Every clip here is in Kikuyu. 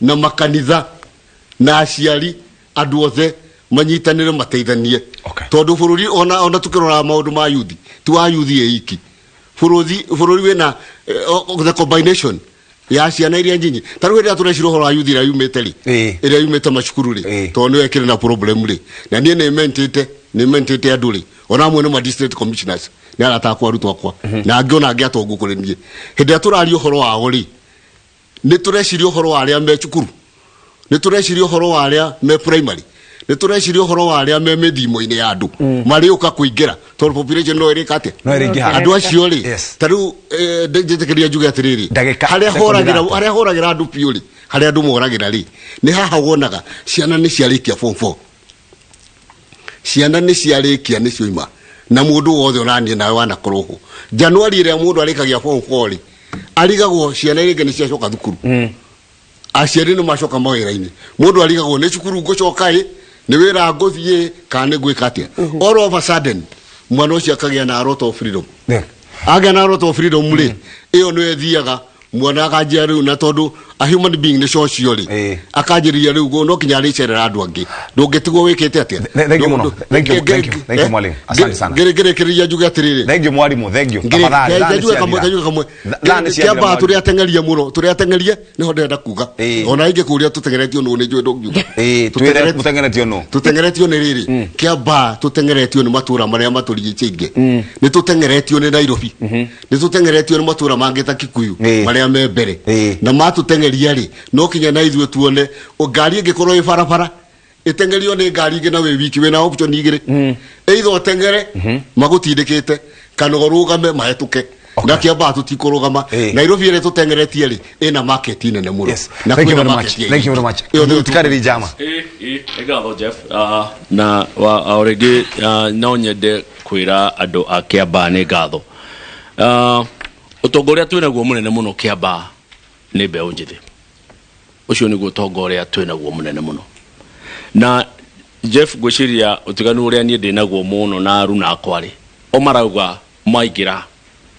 Na makanitha na aciari, andũ othe manyitanĩre, mateithanie. Tondũ bũrũri ona tukĩrora maũndũ ma yuthi, ti wa yuthi ĩ iki. Bũrũri wĩna the combination ya ciana iria nyinyi. Ta rĩu hĩndĩ ĩrĩa tũrecira ũhoro wa yuthi ĩrĩa yumĩte rĩ, ĩrĩa yumĩte macukuru rĩ, tondũ nĩyo ĩkĩrĩ na problem rĩ, na niĩ nĩ mentĩte andũ rĩ, ona amwe nĩ ma district commissioners, nĩ arata akwa, arutwo akwa, na angĩ ona angĩ atongu kũrĩ niĩ. Hĩndĩ ĩrĩa tũraria ũhoro wao rĩ, nĩ tũreciria ũhoro wa arĩa me cukuru, nĩ tũreciria ũhoro wa arĩa me primary, nĩ tũreciria ũhoro wa arĩa me mĩthimo-inĩ ya andũ marĩũka kũingĩra, tondũ population no ĩrĩka atĩa? No ĩrĩingĩha. Andũ acio rĩ, ta rĩu njĩtĩkĩria njuge atĩrĩrĩ, Ndagĩka harĩa sekondi horagĩra, 3. harĩa horagĩra andũ biũ rĩ, harĩa andũ moragĩra rĩ, nĩ haha wonaga ciana nĩ ciarĩkia form 4, ciana nĩ ciarĩkia, nĩ cioima, na mũndũ wothe ũraniĩ nawe wanakorwo ho Januari ĩrĩa mũndũ arĩkagia form 4 rĩ, arigagwo ciana iria ingĩ nĩ ciacoka thukuru, aciari nĩ macoka mawĩra-inĩ, mũndũ arigagwo nĩ cukuru ngũcoka ĩ, nĩ wĩra ngũthiĩ, kana nĩ ngwĩka atĩa. All of a sudden mwana ũcio akagĩa na a lot of freedom. Agĩa na a lot of freedom rĩ, ĩyo nĩyo ĩthiaga mwana akanjia rĩu, na tondũ a human being nĩ social rĩ, akanjĩrĩria rĩu no kinya arĩcerera andũ angĩ, ndũngĩtigwo wĩkĩte atĩa? Thank you mũno. Thank you, thank you, thank you, mwalimu. Asante sana. Ngĩrĩkĩrĩria njuge atĩrĩrĩ. Thank you, mwalimu, thank you. Tafadhali, thaa nĩ Njuge kamwe, ciathira. kanjuge kamwe. Thaa nĩ ciathira, Kĩamba mwalimu. tũrĩ ateng'eria mũno, tũrĩ ateng'erie, nĩho ndĩrenda kuga. Ona ingĩkũria tũteng'eretio nũ, nĩ njũĩ ndũngiuga. Twĩre mũteng'eretio nũ. Tũteng'eretio nĩ rĩrĩ, kĩamba tũteng'eretio nĩ matũra marĩa matũrigicĩirie, nĩ tũteng'eretio nĩ Nairobi, nĩ tũteng'eretio nĩ matũra mangĩ ta Kikuyu marĩa me mbere. Na matũteng'eria rĩ, no kinya na ithuĩ tuone ngari ĩngĩkorwo ĩ barabara ĩteng'erio nĩ ngari ingĩ na wĩ wiki, wĩna option igĩrĩ: either ũteng'ere magũtindĩkĩte kana ũrũgame mahĩtũke. Na kĩamba tũtikũrũgama. Nairobi ĩrĩa tũteng'eretie rĩ, ĩna market nene mũno. Na Thank you kwĩna very much. market ya Thank you very much. Ĩyo nĩyo. Tikarĩri njama. Ĩ ngatho, Jeff. Na o rĩngĩ no nyende kwĩra andũ a Kĩambaa nĩ ngatho. Ũtonga ũrĩa twĩnaguo mũnene mũno Kĩambaa nĩ mbeũ njĩthĩ. Ũcio nĩguo ũtonga ũrĩa twĩnaguo mũnene mũno. Na Jeff, ngwĩciria ũtiganu ũrĩa niĩ ndĩnaguo mũno na aruna akwa rĩ, o marauga maingĩra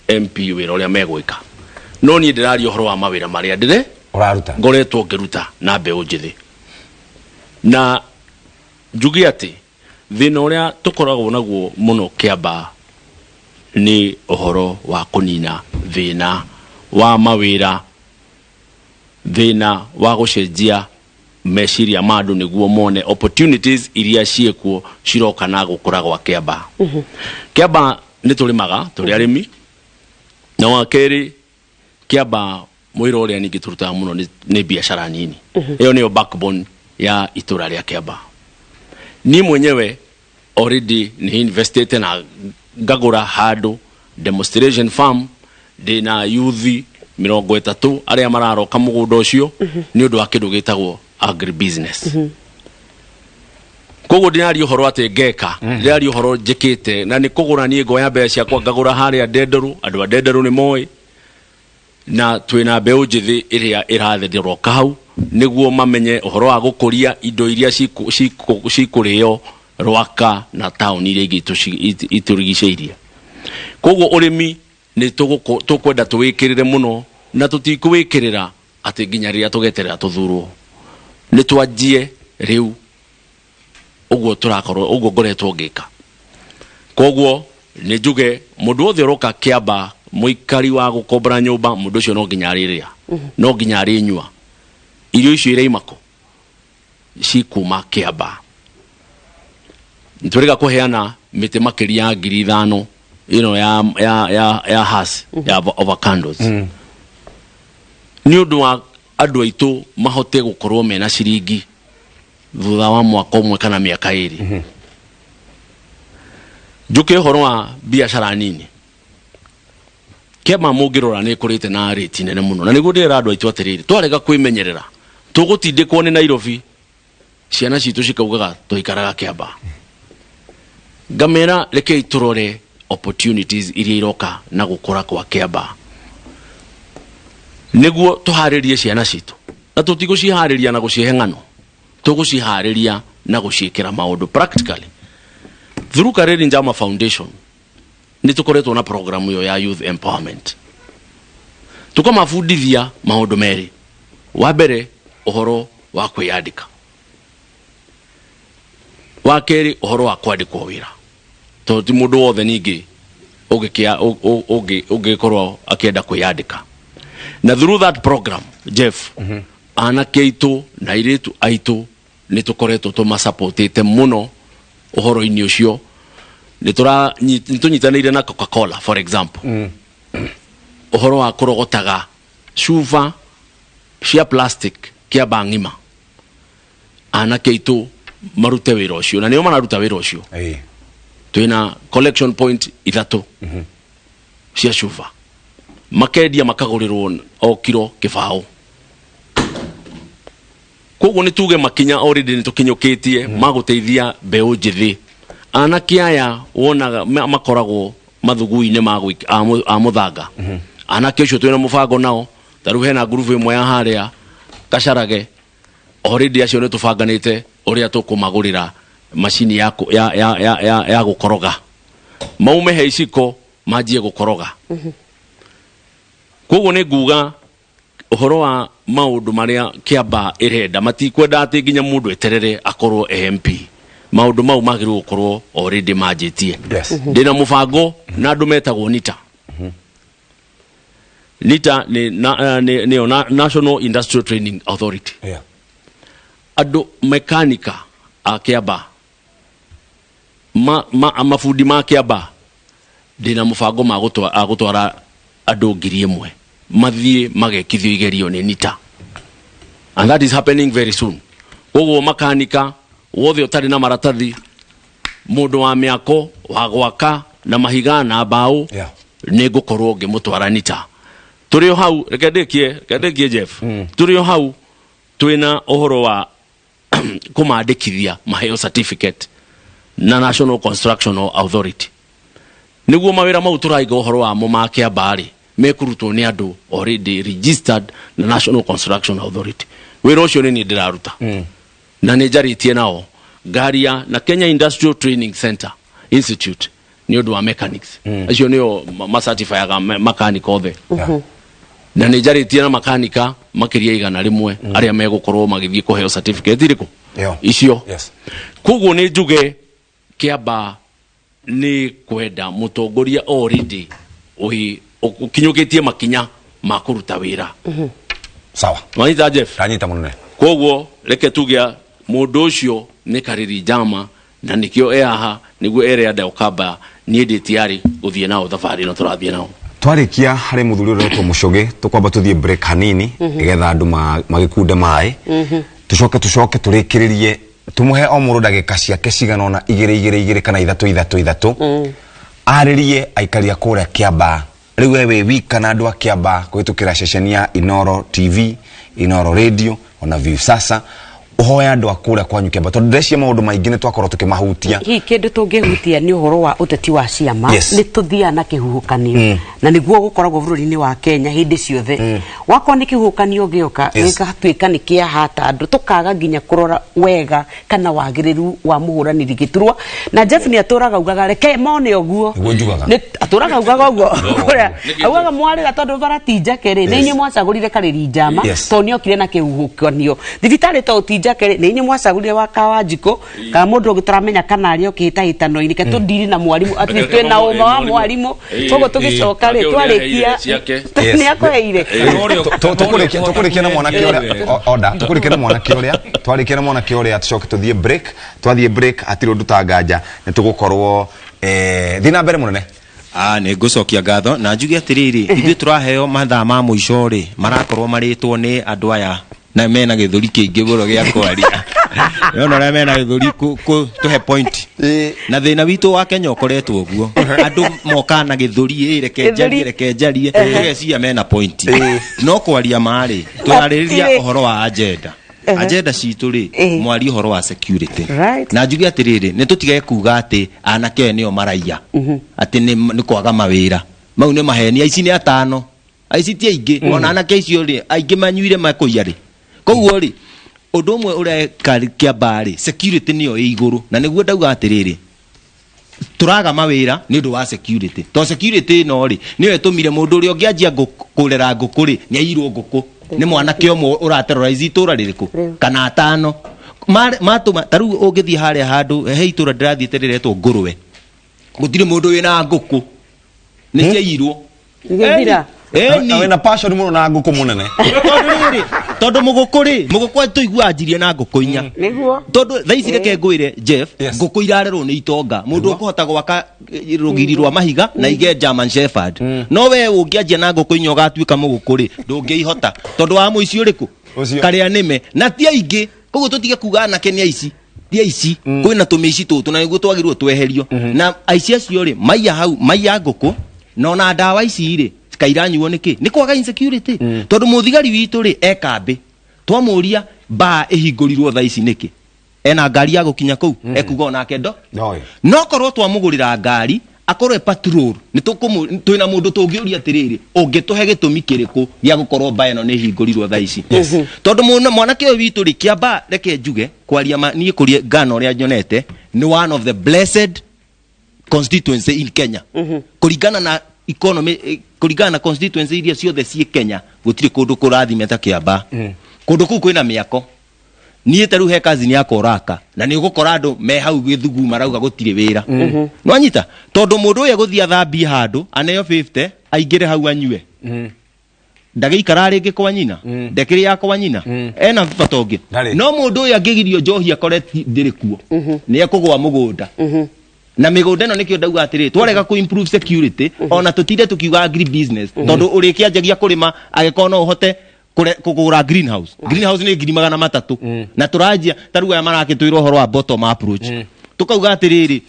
MP wĩra ũrĩa megwĩka, no niĩ ndĩraria ũhoro wa mawĩra marĩa ndĩre ũraruta, ngoretwo ngĩruta na mbeũ njĩthĩ. Na njuge atĩ thĩna ũrĩa tũkoragwo naguo mũno Kĩambaa nĩ ũhoro wa kũnina thĩna wa mawĩra, thĩna wa gũcenjia meciria ma andũ nĩguo mone opportunities iria ciĩkuo ciroka na gũkũra gwa Kĩambaa. Kĩambaa nĩ tũrĩmaga, tũrĩ arĩmi. Na wa kerĩ, Kĩambaa mwĩra ũrĩa ningĩ tũrutaga mũno nĩ biacara nini. Ĩyo nĩyo backbone ya itũra rĩa Kĩambaa. Niĩ mwenyewe already nĩ investĩte na ngagũra handũ demonstration farm, ndĩna yuthi 30 arĩa mararoka mũgũnda ũcio nĩ ũndũ wa kĩndũ gĩtagwo agribusiness. Koguo ndĩraria ũhoro atĩ ngeka, ndĩraria ũhoro njĩkĩte, na nĩ kũgũra niĩ ngoya mbeca ciakwa ngagũra harĩa Ndenderũ. Andũ a Ndenderũ nĩ moĩ, na twĩna mbeũ njĩthĩ ĩrĩa ĩrathĩroka hau nĩguo mamenye ũhoro wa gũkũria indo iria cikũrĩo Rwaka na taũni iria ingĩ itũrigicĩirie. Koguo ũrĩmi nĩ tũkwenda tũwĩkĩrĩre mũno, na tũtikũwĩkĩrĩra atĩ nginya rĩrĩa tũgeterera tũthurwo. Nĩ twanjie rĩu ũguo tũrakorwo, ũguo ngoretwo ngĩka. Koguo nĩ njuge mũndũ wothe ũroka Kĩamba, mũikari wa gũkombora nyũmba, mũndũ ũcio no nginya arĩrĩa, no nginya arĩnyua. Irio icio iraima kũ? Cikuma Kĩamba. Nĩtũrĩga kũheana mĩtĩ makĩria ya 5,000 ĩno ya has ya avocados nĩ ũndũ wa andũ aitũ mahote gũkorwo mena ciringi thutha wa mwaka ũmwe kana mĩaka 2. Njũke ũhoro wa biacara nini. Kĩama mũngĩrora nĩ ĩkũrĩte na rĩti nene mũno, na nĩguo ndĩrera andũ aitũ atĩrĩrĩ, twarega kwĩmenyerera tũgũtindĩkwo nĩ Nairobi, ciana citũ cikaugaga tũikaraga Kĩamba. Ngamera rekei tũrore opportunities iria iroka na gũkũra kwa Kĩamba nĩguo tũharĩrie ciana citũ, na tũtigũciharĩria na gũcihe ng'ano, tũgũciharĩria na gũciĩkĩra maũndũ practically. Through Kareri Njama Foundation nĩ tũkoretwo na program ĩyo ya youth empowerment, tũkamabundithia maũndũ merĩ. Wa mbere, Ũhoro wa kwĩyandĩka, wa kerĩ ũhoro wa kwandĩkwo wĩra, tondũ ti mũndũ wothe ningĩ ũngĩkĩa ũngĩkorwo akĩenda kwĩyandĩka. Na through that program, Jeff, anake aitũ na airĩtu aitũ nĩ tũkoretwo tũmasapotĩte mũno ũhoro-inĩ ũcio. Nĩ tũnyitanĩire na Coca-Cola, for example, ũhoro wa kũrogotaga cuba cia plastic kĩamba ng'ima, anake aitũ marute wĩra ũcio, na nĩo mararuta wĩra ũcio. Twĩna collection point ithatũ cia cuba, makendia makagũrĩrwo o kiro kĩbaũ. Koguo nĩ tuge makinya already nĩ tũkinyũkĩtie ma gũteithia mbeũ njĩthĩ. Anake aya wonaga makoragwo mathugui-inĩ ma a mũthanga, anake ũcio twĩna mũbango nao. Ta rĩu hena ngurubu ĩmwe ya harĩa Kacarage already, acio nĩ tũbanganĩte ũrĩa tũkũmagũrĩra macini ya, kũ- ya, ya, ya, ya, ya gũkoroga, maume he iciko manjie gũkoroga. Koguo nĩ nguga ũhoro wa maũndũ marĩa kĩamba ĩrenda, matikwenda atĩ nginya mũndũ eterere akorwo e MP. Maũndũ mau magĩrĩirwo gũkorwo already manjĩtie. Ndĩna mũbango na andũ metagwo NITA. NITA nĩ nĩyo National Industrial Training Authority. Andũ mekanika a kĩamba, mabundi ma kĩamba, ndĩna mũbango ma a gũtwara andũ 1,000 mathiĩ magekithio igerio nĩ NITA, and that is happening very soon. Koguo makanika wothe ũtarĩ na maratathi, mũndũ wa mĩako wa gwaka na mahiga na mbaũ, nĩ ngũkorwo ngĩmũtwara NITA. Tũrĩ o hau, reke ndĩkie, Jeff. Tũrĩ o hau twĩna ũhoro wa kũmandĩkithia maheo certificate na National Construction Authority, nĩguo mawĩra mau tũraiga ũhoro wamo ma kĩamba-rĩ, mekũrutwo nĩ andũ already registered na National Construction Authority. Wĩra ũcio nĩ niĩ ndĩraruta na nĩ njarĩtie nao ngaria na Kenya Industrial Training Center Institute nĩ ũndũ wa mechanics. Acio nĩo macertifyaga makanika othe, na nĩ njarĩtie na makanika makĩria 100 arĩa megũkorwo magĩthiĩ kũheo certificate irĩkũ icio. Koguo nĩ njuge kĩamba nĩ kwenda mũtongoria already ũkinyũkĩtie makinya ma kũruta wĩra. Sawa. Wanyita, Jeff? Ndanyita mũnene. Koguo reke tuge mũndũ ũcio nĩ Karĩri Njama, na nĩkĩo e haha nĩguo ere andũ kamba niĩ ndĩ tayari gũthiĩ nao thabarĩ ĩno tũrathiĩ nao. Twarĩkia harĩ mũthuri ũrĩa ũretwo Mũcũgĩ, tũkwamba tũthiĩ break hanini nĩgetha andũ magĩkunde maĩ, tũcoke tũrĩkĩrĩrie, tũmũhe o mũndũ ndagĩka ciake cigana ũna, igĩrĩ igĩrĩ igĩrĩ kana ithatũ ithatũ ithatũ, arĩrie aikari a kũrĩa Kĩambaa. Rĩu we wĩ wika na andũ a Kĩambaa kũhĩtũkĩra ceceni ya Inoro TV, Inoro Radio ona Viusasa, ũhoe andũ a kũrĩa kwanyu Kĩambaa, tondũ ndĩreciria maũndũ maingĩ nĩ twakorwo tũkĩmahutia. Hihi kĩndũ tũngĩhutia nĩ ũhoro wa ũteti wa ciama. Nĩ tũthiaga na kĩhuhũkanio, na nĩguo gũkoragwo bũrũri-inĩ wa Kenya hĩndĩ ciothe. Wakorwo nĩ kĩhuhũkanio gĩoka, gĩgatuĩka nĩ kĩahata andũ, tũkaga nginya kũrora wega kana wagĩrĩru wa mũhũranĩri gĩturwa. Na Jeff nĩ atũraga augaga reke mone ũguo. Nĩguo njugaga. Nĩ atũraga augaga ũguo. Ũrĩa augaga mwarĩra tondũ bara ti njake rĩ, nĩ inyuĩ mwacagũrire Karĩri Njama, tondũ nĩ okire na kĩhuhũkanio. Thibitarĩ tondũ ti njake rĩ, nĩ inyuĩ mwacagũrire wa Kawanjikũ kana mũndũ ũngĩ tũramenya kana arĩ o kĩhĩtahĩtano-inĩ. Ke tũndiri na mwarimũ at least twĩna ũma wa mwarimũ. Koguo tũgĩcoka rĩ, twarĩkia nĩ akũheire. Tũkũrĩkia na mwanake ũrĩa order, tũkũrĩkia na mwanake ũrĩa, twarĩkia na mwanake ũrĩa tũcoke tũthiĩ break. Twathiĩ break hatirĩ ũndũ tanganja nĩ tũgũkorwo thiĩ na mbere mũnene. Ah, nĩ ngũcokia ngatho na njuge atĩrĩrĩ, ithuĩ tũraheo mathaa ma mũico rĩ, marakorwo marĩtwo nĩ andũ aya na mena gĩthũri kĩingĩ mũno gĩa kwaria. Nĩwona ũrĩa mena gĩthũri tũhe point. Na thĩna witũ wa Kenya ũkoretwo ũguo, andũ mokaga na gĩthũri, ĩ reke njarie, reke njarie, tũgeciria mena point. No kwaria marĩ tũrarĩrĩria Hatirĩ. ũhoro wa agenda, agenda citũ rĩ, mwarie ũhoro wa security. Na njuge atĩrĩrĩ, nĩ tũtige kuga atĩ anake aya nĩo maraiya, atĩ nĩ kwaga mawĩra. Mau nĩ maheni. Aici nĩ atano, aici ti aingĩ. Ona anake icio rĩ, aingĩ manyuire makũiya rĩ. Koguo rĩ, ũndũ ũmwe ũreka kĩamba rĩ, security nĩyo ĩ igũrũ, na nĩguo ndauga atĩrĩrĩ, tũraga mawĩra nĩ ũndũ wa security, to security ĩno rĩ, nĩyo ĩtũmire mũndũ ũrĩa ũngĩanjia kũrera ngũkũ rĩ, nĩ airwo ngũkũ. Nĩ mwanake ũmwe ũraterrorize itũra rĩrĩkũ kana atano matũma. Ta rĩu ũngĩthiĩ harĩa handũ he itũra ndĩrathiĩte rĩretwo Ngũrwe, gũtirĩ mũndũ wĩna ngũkũ, nĩ ciaiyirwo. Igĩthira. Ĩni. Na wĩna passion mũno na ngũkũ mũnene. Tondũ rĩrĩ, tondũ mũgũkũ rĩ, mũgũkũ tũigua anjirie na ngũkũ inya. Tondũ thaa ici reke ngwĩre Jeff, ngũkũ irarerwo nĩ itonga, mũndũ ũkũhota gwaka rũgiri rwa mahiga na ige German Shepherd. No we ũngĩanjia na ngũkũ inya ũgatuĩka mũgũkũ rĩ, ndũngĩihota tondũ wa mũici ũrĩkũ? Ũcio. Karĩa nĩme na ti aingĩ. Koguo tũtige kuga anake nĩ aici, ti aici. Kwĩna tũmĩici tũtũ na nĩguo twagĩrĩirwo tweherio. Na aici acio rĩ, maiya hau, maiya ngũkũ, na ona ndawa ici rĩ, kairanyuo nĩkĩ? Nĩ kwaga insecurity. Tondũ mũthigari witũ rĩ, e kambĩ, twamũria mbaa ĩhingũrirwo thaa ici nĩkĩ, ena ngari ya gũkinya kũu, ekuga onake ndo. Ndoĩ. No korwo twamũgũrĩra ngari akorwo e patrol, nĩ twĩna mũndũ tũngĩũria atĩrĩrĩ, ũngĩtũhe gĩtũmi kĩrĩkũ gĩa gũkorwo mbaa ĩno nĩ ĩhingũrirwo thaa ici? Tondũ mwanake ũyũ witũ rĩ, kĩamba reke njuge kwaria ma, niĩ kũria ngano ũrĩa nyonete nĩ one of the blessed constituency in Kenya. Kũringana na economy, kũringana na constituency iria ciothe ciĩ Kenya, gũtirĩ kũndũ kũrathime ta Kĩambaa. Kũndũ kũu kwĩna mĩako. Niĩ ta rĩu he cousin yakwa ũraka, na nĩ ũgũkora andũ me hau gĩthugu marauga gũtirĩ wĩra. Nwanyita? Tondũ mũndũ ũyũ egũthiĩ athambie handũ, aneo 50, aingĩre hau anyue. Ndagĩikara rĩngĩ kwa nyina, ndekĩrĩa kwa nyina, ena bata ũngĩ. Ndarĩ. No mũndũ ũyũ angĩgirio njohi akore ndĩrĩ kuo, nĩ ekũgũa mũgũnda. Na mĩgũnda ĩno nĩkĩo ndauga atĩrĩ, twarega kũ improve security, ona tũtinde tũkiuga agri business, tondũ ũrĩkĩanjagia kũrĩma angĩkorwo no ũhote kũgũra greenhouse. Greenhouse nĩ 300,000. Na tũranjia ta rĩu aya marakĩtwĩra ũhoro wa bottom approach. Tũkauga atĩrĩrĩ,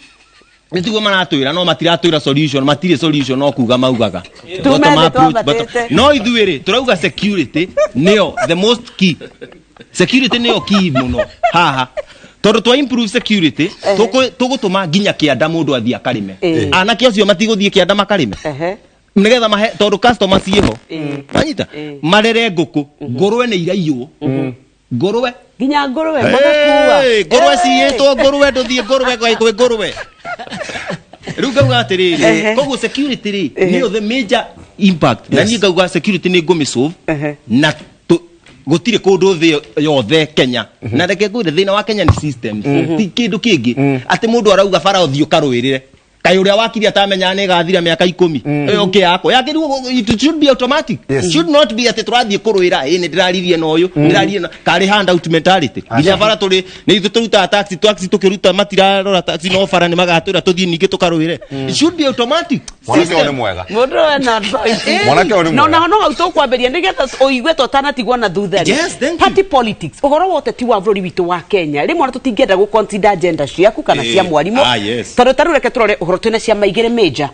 nĩ tiguo maratwĩra, no matiratwĩra solution, matirĩ solution, no kuga maugaga Tume Bottom thĩ approach, twambatĩte. no ithuĩ rĩ, tũrauga security nĩyo the most key. Security nĩyo key mũno haha, tondũ twa improve security, tũgũtũma nginya kĩanda mũndũ athiĩ akarĩme. Anake acio matigũthiĩ kĩanda makarĩme nĩgetha mahe, tondũ customer ciĩho. Wanyita? Marere ngũkũ, ngũrwe nĩ iraiywo, ngũrwe. Nginya ngũrwe magakua. Hey, ngũrwe ciyĩtwo ngũrwe, ndũthiĩ ngũrwe kwĩ ngũrwe. Rĩu ngauga atĩrĩrĩ, koguo security rĩ, nĩyo the major impact. Na niĩ ngauga security nĩ ngũmĩsolve na gũtirĩ kũndũ thĩ yothe Kenya. Na reke ngwĩre, thĩna wa Kenya nĩ systems, ti kĩndũ kĩngĩ. Atĩ mũndũ arauga bara ũthiĩ ũkarũĩrĩre, kaĩ ũrĩa wakiri atamenya nĩ ĩgathira mĩaka 10 ĩyo kĩ yakwa yagĩrĩirwo. It should be automatic. Should not be atĩ tũrathiĩ kũrũĩra, ĩ nĩ ndĩraririe na ũyũ, ndĩraririe na karĩ handout mentality. Nginya bara tũrĩ nĩ ithuĩ tũrutaga taxi, taxi tũkĩruta matirarora taxi, no bara nĩ magatwĩra tũthiĩ ningĩ tũkarũĩre. It should be automatic. Mwanake ũyũ nĩ System. mwega. Mũndũ ũyũ ena advice. Mwanake ũyũ nĩ No mwega. na no hau tũkwambĩria nĩgetha ũigue tũtanatigwo na thutha rĩ. Yes, thank you. Party politics, ũhoro wa ũteti wa bũrũri witũ wa Kenya, rĩmwe ona tũtingĩenda gũ consider agenda ciaku kana cia mwarimũ. Ah, yes. Tondũ ta rĩu reke tũrore ũhoro, twĩna ciama igĩrĩ major.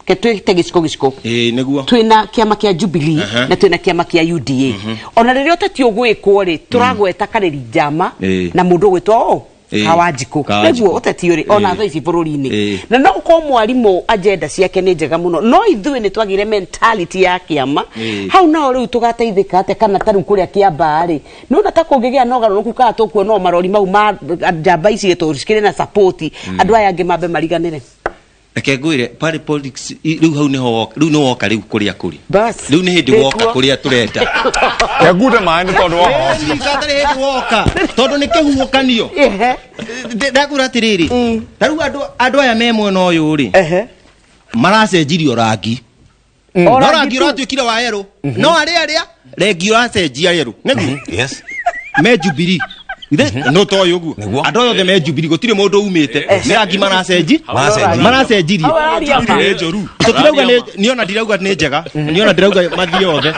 Ke twĩte gĩciko gĩciko. Ĩ nĩguo. Twĩna kĩama kĩa Jubilee na twĩna kĩama kĩa UDA. Ona rĩrĩa ũteti ũgwĩkwo rĩ, tũragweta Karĩri Njama na mũndũ ũgwĩtwo ũ? Kawanjikũ. Kawanjikũ. Nĩguo ũteti ũrĩ ona thaa ici bũrũri-inĩ. Na no ũkorwo mwarimũ agenda ciake nĩ njega mũno, no ithuĩ nĩ twagĩire mentality ya kĩama. Hau nao rĩu tũgateithĩka atĩa? Kana ta rĩu kũrĩa Kĩambaa rĩ, nĩwona ta kũngĩgĩa na ũgarũrũku, kana tũkuona o marori mau ma njamba ici tondũ cikĩrĩ na support, andũ aya angĩ mambe mariganĩre? Reke ngwĩre, party politics rĩu hau nĩho rĩu nĩ woka rĩu kũrĩa kũrĩ. Bas. Rĩu nĩ hĩndĩ woka Ndĩkuo. kũrĩa tũrenda. Ngunde maĩ nĩ tondũ wa ũhoro ũcio. Gatarĩ hĩndĩ woka tondũ nĩ kĩhuhũkanio. Ndakwĩra atĩrĩrĩ, ta rĩu andũ aya me mwena ũyũ rĩ, maracenjirio rangi. O No rangi rangi tu. ũratuĩkire wa yerũ, no arĩa rengi ũracenjia yerũ nĩguo me Jubilee. Ithe no toy ũguo. Nĩguo. Andũ othe me Jubilee, gũtirĩ mũndũ umĩte, nĩ rangi maracenji. Maracenjia. Maracenjirie. Hau araria ma. Nĩ njũru. Tũtirauga nĩ niĩ, ona ndirauga nĩ njega, niĩ ona ndirauga mathiĩ othe.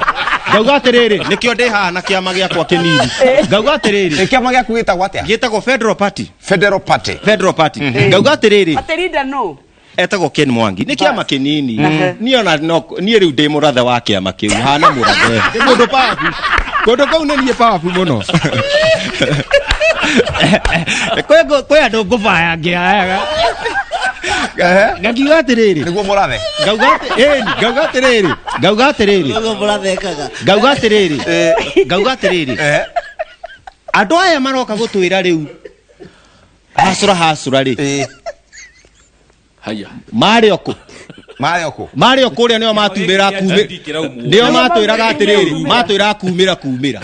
Ngauga atĩrĩrĩ, nĩkĩo ndĩ haha na kĩama gĩakwa kĩnini. Ngauga atĩrĩrĩ, Ĩ kĩama gĩaku gĩtagwo atĩa? Gĩtagwo Federal Party. Federal Party. Federal Party. Ngauga atĩrĩrĩ, Atĩrinda no etagwo Ken Mwangi, nĩ kĩama kĩnini. Niĩ ona no niĩ rĩu ndĩ mũrathe wa kĩama kĩu, hana mũrathe, ndĩ mũndũ powerful kũndũ kũu, nĩ niĩ powerful mũno. Kwĩ andũ ngũbaya ngĩayaga. Ngakiuga atĩrĩrĩ, Nĩguo mũrathe. Ngauga ĩni, ngauga atĩrĩrĩ, ngauga atĩrĩrĩ, Ũguo mũrathekaga. ngauga atĩrĩrĩ, ngauga atĩrĩrĩ, andũ aya maroka gũtwĩra rĩu hacũra hacũra rĩ, Haya. Marĩ okũ? Marĩ o kũ? Marĩ o kũrĩa nĩo matumĩra kumĩ nĩo matwĩraga atĩrĩrĩ matwĩraga kumĩra kumĩra.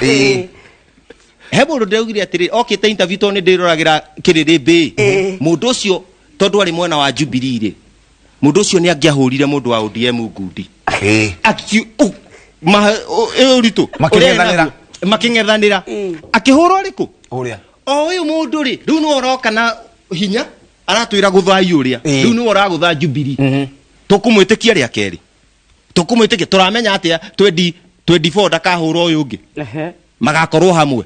He mũndũ ndĩraugire atĩrĩrĩ okĩte interview tondũ nĩ ndĩroragĩra kĩrĩrĩmbĩ mũndũ ũcio tondũ arĩ mwena wa Jubilee rĩ mũndũ ũcio nĩ angĩahũrire mũndũ wa ODM ngundi. Ĩ ũritũ Makĩng'ethanĩra. Makĩng'ethanĩra akĩhũrwo rĩkũ Ũrĩa. O ũyũ mũndũ rĩ rĩu nĩwe ũroka na hinya aratwĩra gũthai ũrĩa. Rĩu nĩwe ũragũtha Jubilee. Tũkũmwĩtĩkia rĩa kerĩ tũkũmwĩtĩkia tũramenya atĩa 2024 ndakahũrwo ũyũ ũngĩ. Magakorwo hamwe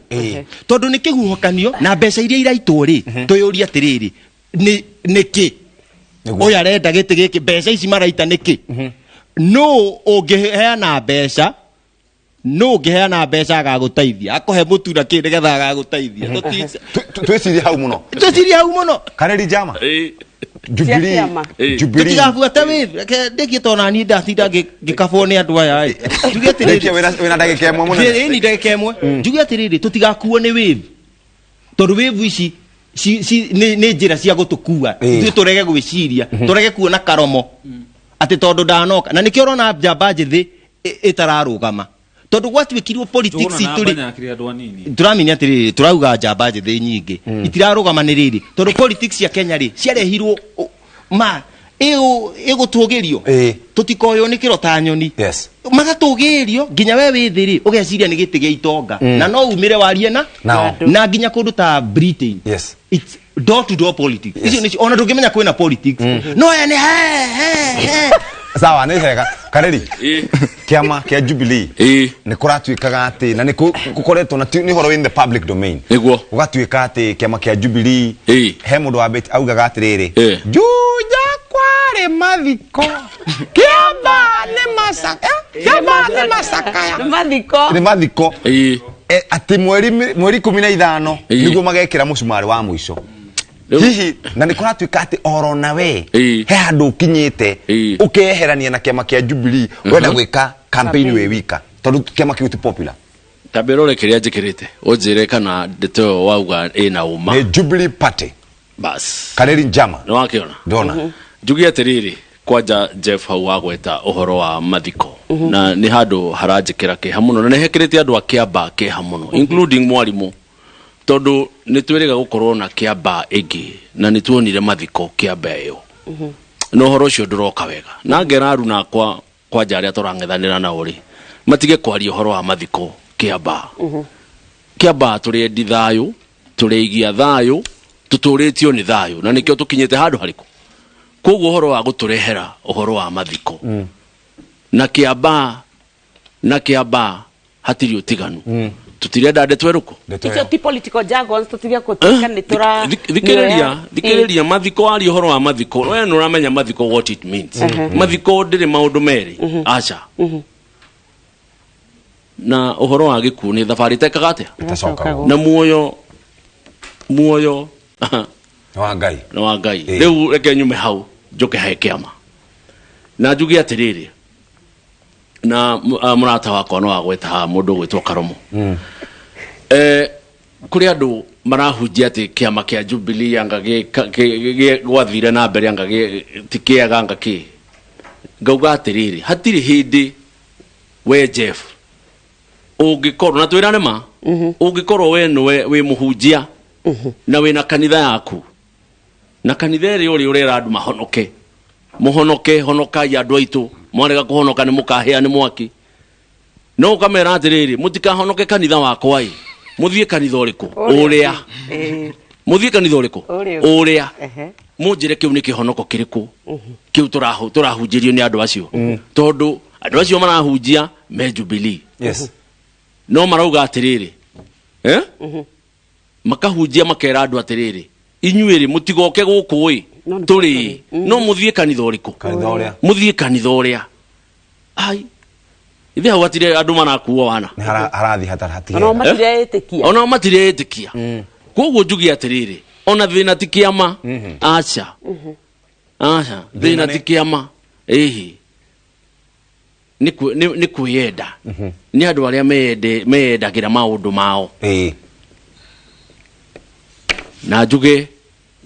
tondũ nĩ kĩhuhũkanio na mbeca iria iraitwo rĩ twĩyũrie atĩrĩrĩ nĩ nĩkĩ Nĩguo. Ũyũ arenda gĩtĩ gĩkĩ mbeca ici maraita nĩkĩ nũ ũngĩheana mbeca nũ ũngĩheana mbeca agagũteithia akũhe mũtu na kĩ nĩgetha agagũteithia. Twĩcirie hau mũno. Twĩcirie hau mũno. Kareri Jama. Jubilee. Ciama. Jubilee. Tũtigabuate wĩ reke ndĩkie tondũ nani ndatinda ngĩkabwo nĩ andũ aya ĩ njuge Rĩkia atĩrĩrĩ wĩna ndagĩka ĩmwe mũnene. Ĩĩ, ndagĩka ĩmwe njuge atĩrĩrĩ tũtigakuo nĩ wave tondũ wave ici nĩ njĩra cia gũtũkua ithuĩ tũrege gwĩciria tũrege kuona karomo atĩ tondũ ndanoka na nĩkĩo ũrona njamba njĩthĩ ĩtararũgama tondũ gwatuĩkirwo politics itũ rĩ Nyakire andũ anini. Tũramenya atĩrĩrĩ tũrauga njamba njĩthĩ nyingĩ itirarũgama nĩ rĩrĩ tondũ politics cia Kenya rĩ ciarehirwo ma ĩgũtũgĩrio tũtikoywo nĩ kĩro ta nyoni. Magatũgĩrio nginya we wĩ thĩ rĩ ũgeciria nĩ gĩtĩ gĩa itonga na no umĩre warie na Nao. Na nginya kũndũ ta Britain. It's door to door politics. Icio nĩcio ona ndũngĩmenya kwĩna politics no aya nĩ he he he. Sawa nĩ hega Kareri. Kĩama kĩa Jubilee nĩ kũratuĩkaga atĩ na nĩ gũkoretwo na nĩ ũhoro in the public domain. Nĩguo. Gũgatuĩka atĩ kĩama kĩa Jubilee he mũndũ wambĩte augaga atĩrĩrĩ Juja kwarĩ mathiko kĩamba nĩ masaka kĩamba nĩ macakaya Nĩ mathiko. Nĩ mathiko. Atĩ mweri 15 nĩguo magekĩra mũcumarĩ wa mũico hihi na nĩ kũratuĩka atĩ oro na we he handũ ũkinyĩte ũkeherania na kĩama kĩa Jubilee wenda gwĩka campaign wĩ wika tondũ kĩama kĩu ti popular. Tambe rore kĩrĩa njĩkĩrĩte ũnjĩre kana ndeto ĩyo wauga ĩna ũma. Nĩ Jubilee Party. Bas. Kareri Njama. Nĩ wakĩona? Ndona. Njuge atĩrĩrĩ kwanja Jeff hau wagweta ũhoro wa mathiko na nĩ handũ haranjĩkĩra kĩeha mũno na nĩ hekĩrĩte andũ a Kĩambaa kĩeha mũno including mwarimũ tondũ nĩ twĩrĩga gũkorwo na Kĩambaa ĩngĩ na nĩ tuonire mathiko Kĩambaa ĩyo na ũhoro ũcio ndũroka wega na ngera aruna akwa kwanja arĩa tũrang'ethanĩra nao rĩ matige kwaria ũhoro wa mathiko Kĩambaa. Kĩambaa tũrĩ endi thayũ tũrĩigia thayũ tũtũrĩtio nĩ thayũ na nĩkĩo tũkinyĩte handũ harĩkũ koguo ũhoro wa gũtũrehera ũhoro wa mathiko na Kĩambaa na Kĩambaa hatirĩ ũtiganu tũtirenda ndeto ĩrĩkũ. Icio ti political jargons tũtige gũtuĩka nĩ tũra Thikĩrĩria thikĩrĩria mathiko aria ũhoro wa mathiko we nĩ ũramenya mathiko what it means. Mathiko ndĩrĩ maũndũ merĩ aca na ũhoro wa gĩkuũ nĩ thabarĩ ĩtekaga atĩa Ĩtacokagwo. Na muoyo muoyo Nĩ wa Ngai. Nĩ wa Ngai. Rĩu reke nyume hau njoke he kĩama na njuge atĩrĩrĩ na mũrata wakwa no agweta haha mũndũ ũgwĩtwo Karomo. Kũrĩ andũ marahunjia atĩ kĩama kĩa Jubilee anga gwathire na mbere anga ti kĩega anga kĩ ngauga atĩrĩrĩ hatirĩ hĩndĩ we Jeff ũngĩkorwo na twĩrane ma ũngĩkorwo we nĩwe wĩ mũhunjia na wĩna kanitha yaku na kanitha ĩrĩa ũrĩ ũrera andũ mahonoke mũhonoke honokai andũ aitũ mwarega kũhonoka nĩ mũkahĩa nĩ mwaki no ũkamera atĩrĩrĩ mũtikahonoke kanitha wakwa ĩ mũthiĩ kanitha ũrĩkũ ũrĩa mũthiĩ kanitha ũrĩkũ Ũrĩa. Ũrĩa mũnjĩre kĩu nĩ kĩhonoko kĩrĩkũ kĩu tũrahunjĩrio nĩ andũ acio tondũ andũ acio marahunjia me Jubilee. No marauga atĩrĩrĩ makahunjia makera andũ atĩrĩrĩ inyuĩ rĩ mũtigoke gũkũ ĩ No nĩ tũrĩ no mũthiĩ kanitha ũrĩkũ Kanitha ũrĩa. Mũthiĩ kanitha ũrĩa ai ithe hau hatirĩ andũ marakuo wana Nĩ harathi hatirĩ. Ona matireĩtĩkia. Ona matireĩtĩkia koguo njuge atĩrĩrĩ ona thĩna ti kĩama aca aca thĩna ti kĩama ĩhĩ nĩ kwĩyenda nĩ andũ arĩa meyendagĩra maũndũ mao. Na njuge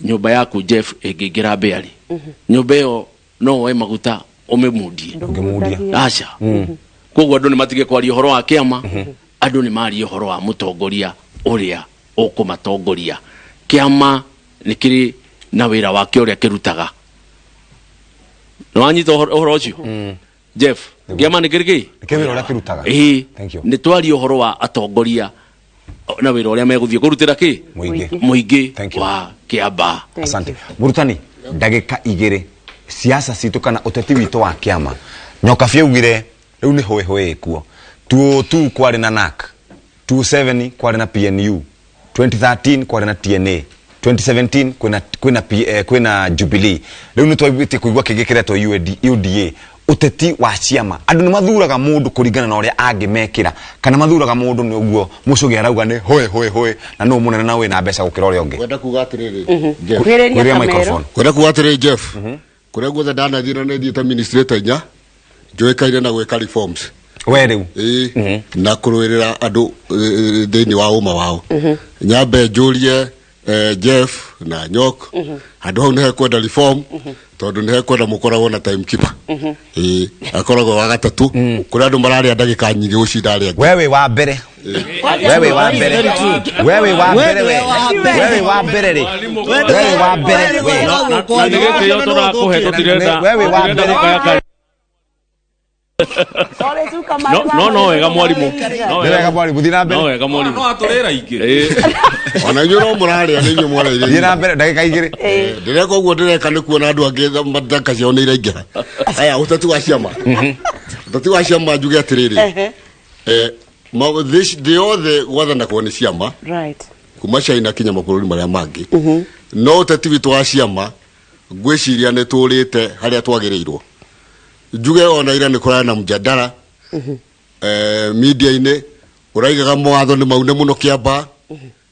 nyũmba yaku Jeff ĩngĩingĩra mbĩarĩ nyũmba ĩyo no woe maguta Ũmĩmundie. Ndũngĩmundia. Aca. Koguo andũ nĩ matige kwaria ũhoro wa kĩama, andũ nĩ marie ũhoro wa mũtongoria ũrĩa ũkũmatongoria. Kĩama nĩ kĩrĩ na wĩra wake ũrĩa kĩrutaga. Nĩ wanyita ũhoro ũcio, Jeff? Kĩama nĩ kĩrĩ kĩ? Nĩ kĩrĩ wĩra ũrĩa kĩrutaga. Ĩĩ. Thank you. Nĩ twarie ũhoro wa atongoria na wĩra ũrĩa megũthiĩ kũrutĩra kĩ? Mũingĩ. Mũingĩ Thank you. wa Kĩamba. Thank Asante. you. Mũrutani, ndagĩka 2, siasa citũ kana ũteti witũ wa kĩama. Nyoka augire rĩu nĩ hũĩ hũĩ ĩkuo. 2002 kwarĩ na NARC, 27 kwarĩ na PNU, 2013 kwarĩ na TNA, 2017 kwĩna Jubilee. Rĩu nĩ twaiguĩte kũigua kĩngĩ kĩretwo UDA. Ũteti wa ciama, andũ nĩ mathuraga mũndũ kũringana na ũrĩa angĩmekĩra, kana mathuraga mũndũ nĩ ũguo Mũcũgĩ arauga nĩ hũĩ hũĩ hũĩ, na nũ mũnene na wĩna mbeca gũkĩra ũrĩa ũngĩ. Kwenda kuga atĩrĩrĩ, Jeff. Kuhĩrĩria Kuhĩrĩria kamero. microphone. Kwenda kuga atĩrĩrĩ, Jeff, kũrĩa guothe ndanathiĩ na nĩthiĩte administrator inya njũĩkaine na gwĩka reforms. We rĩu. Ĩĩ, na kũrũĩrĩra andũ thĩinĩ wa ũma wao. Nyambe njũrie Jeff na Nyok, handũ hau nĩ hekwenda reform, tondũ nĩ hekwenda mũkoragwo na timekeeper. Ĩĩ, akoragwo wa gatatũ kũrĩa andũ mararĩa ndagĩka nyingĩ gũcinda arĩa angĩ. We wĩ wa mbere, we wĩ wa mbere, we wĩ wa mbere, we we wĩ wa mbere rĩ, we wĩ wa mbere we. Na nĩ gĩtĩo tũrakũhe, tũtirenda We wĩ wa tũtirenda mbere. gũkaya kari. Sorry, Suka, No wega mwarimũ. No Nĩ wega mwarimũ, thiĩ na mbere. No wega mwarimũ. No atũrĩra ingĩ. Ĩĩ. Ona inyuĩ no mũrarĩa, nĩ inyuĩ mwarĩire. Thiĩ na mbere, ndagĩka 2. Ndĩreka ũguo ndĩreka nĩ kuona andũ angĩ ndagĩka ciao nĩ iraingĩha. Aya, ũteti wa ciama, ũteti wa ciama, njuge atĩrĩrĩ, thĩ yothe gwathanagwo nĩ ciama, kuma China kinya mabũrũri marĩa mangĩ. No ũteti witũ wa ciama ngwĩciria nĩ tũrĩte harĩa twagĩrĩirwo. Njuge ona ira nĩ kũrarĩ na mjadala media-inĩ ũraigaga mawatho nĩ maune mũno Kĩamba,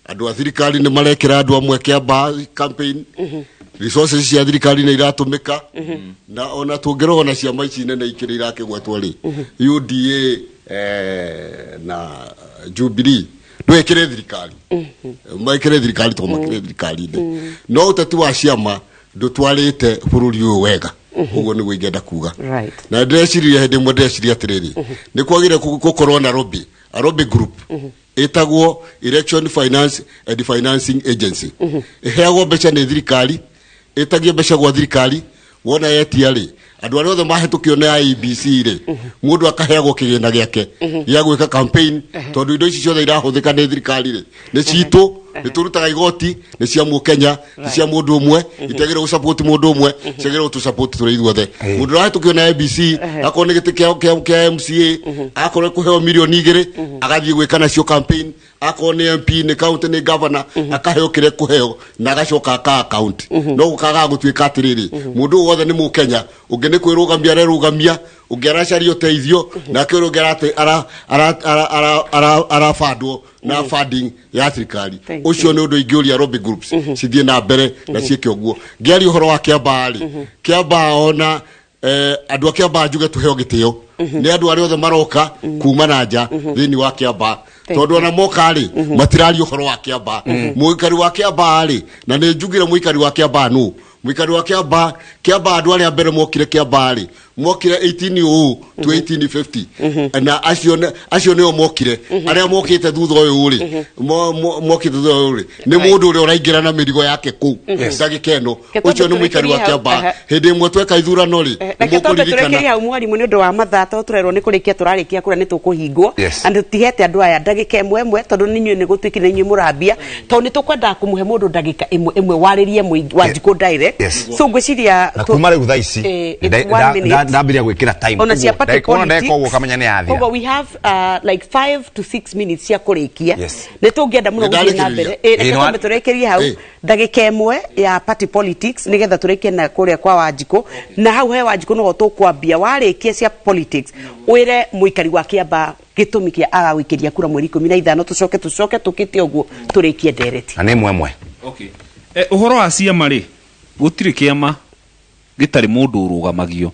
andũ a thirikari nĩ marekĩra andũ amwe Kĩamba campaign, resources cia thirikari nĩ iratũmĩka. Na ona tũngĩrora na ciama ici nene ikĩrĩ irakĩgwetwo rĩ, UDA na Jubilee, ndwĩkĩre thirikari, mekĩre thirikari to makĩre thirikari-inĩ, no ũteti wa ciama ndũtwarĩte bũrũri ũyũ wega. Ũguo nĩguo ingĩenda kuga. Na ndĩreciria hĩndĩ ĩmwe ndĩreciria atĩrĩrĩ, nĩ kwagĩrĩire gũkorwo na lobby, a lobby group ĩtagwo Election Finance and Financing Agency, ĩheagwo mbeca nĩ thirikari, ĩtagie mbeca gwa thirikari. Wona yetia rĩ, andũ arĩa othe mahĩtũkio nĩ IEBC rĩ, mũndũ akaheagwo kĩgĩna gĩake gĩa gwĩka campaign, tondũ indo ici ciothe irahũthĩka nĩ thirikari rĩ, nĩ citũ, nĩ tũrutaga igoti, nĩ cia mũkenya, nĩ cia mũndũ ũmwe, itiagĩrĩirwo gũsupport mũndũ ũmwe, ciagĩrĩirwo gũtũsupport tũrĩ ithuothe. Mũndũ ũrahĩtũkio na IEBC, akorwo nĩ gĩtĩ kĩa MCA, akorwo kũheo mirioni 2, agathiĩ gwĩka nacio campaign. Akorwo nĩ MP, nĩ county, nĩ governor, akaheo kĩrĩa kũheo na agacoka aka account. No gũkagaga gũtuĩka atĩrĩrĩ, mũndũ ũyũ wothe nĩ mũkenya, ũngĩ nĩ kwĩrũgamia arerũgamia, ũngĩ aracaria ũteithio, nake ũrĩa ũngĩ arabandwo na funding ya thirikari. Thank Ũcio nĩ ũndũ ingĩũria lobby groups cithiĩ na mbere na ciĩke ũguo. Ngĩaria ũhoro wa Kĩambaa rĩ, Kĩambaa ona andũ a Kĩambaa njuge tũheo gĩtĩo nĩ andũ arĩa othe maroka kuma na nja thĩinĩ wa Kĩambaa, tondũ ona moka rĩ, matiraria ũhoro wa Kĩambaa, mũikari wa Kĩambaa rĩ. Na nĩ njugire mũikari wa Kĩambaa nũ? Mũikari wa Kĩambaa, Kĩambaa, andũ arĩa mbere mokire Kĩambaa rĩ, mokire 18 to 1850, na acio nĩo mokire. Arĩa mokĩte thutha ũyũ rĩ, mokĩte thutha ũyũ rĩ, nĩ mũndũ ũrĩa ũraingĩra na mĩrigo yake kũu ndagĩka ĩno. Reke twambe Ũcio nĩ mũikari wa tũrĩkĩrie hau. Kĩambaa. Hĩndĩ ĩmwe tweka ithurano rĩ, Reke twambe nĩmũkũririkana. tũrĩkĩrie hau, mwarimũ, nĩ ũndũ wa mathaa, tondũ tũrerwo nĩ kũrĩkia tũrarĩkia kũrĩa nĩ tũkũhingwo. Na tũtigete andũ aya ndagĩka ĩmwe ĩmwe, tondũ nĩ inyuĩ nĩ gũtuĩkire nĩ inyuĩ mũrambia, tondũ nĩ tũkwendaga kũmũhe mũndũ ndagĩka ĩmwe ĩmwe warĩrie Wanjikũ direct. So ngwĩciria Na kuma rĩu thaa ici it's one minute. Ndambiria gwĩkĩra time. Ona cia party Wona ndagĩka ũguo politics. ũkamenya nĩ yathira. Koguo we have like 5 to 6 minutes cia kũrĩkia. Nĩ tũngĩenda mũno Nĩ gũthiĩ na ndarĩkĩrĩria. mbere. Reke twambe tũrĩkĩrie hau, ndagĩka 1 ya party politics, nĩgetha tũrĩkie na kũrĩa kwa Wanjikũ. Na hau he Wanjikũ noho tũkwambia. Warĩkia cia politics, wĩre mũikari wa Kĩamba gĩtũmi kĩa agagũikĩria kura mweri 15, tũcoke tũkĩte ũguo tũrĩkie ndereti. Na nĩ ĩmwe ĩmwe. Okay. Ũhoro wa ciama rĩ, gũtirĩ kĩama gĩtarĩ mũndũ ũrũgamagio.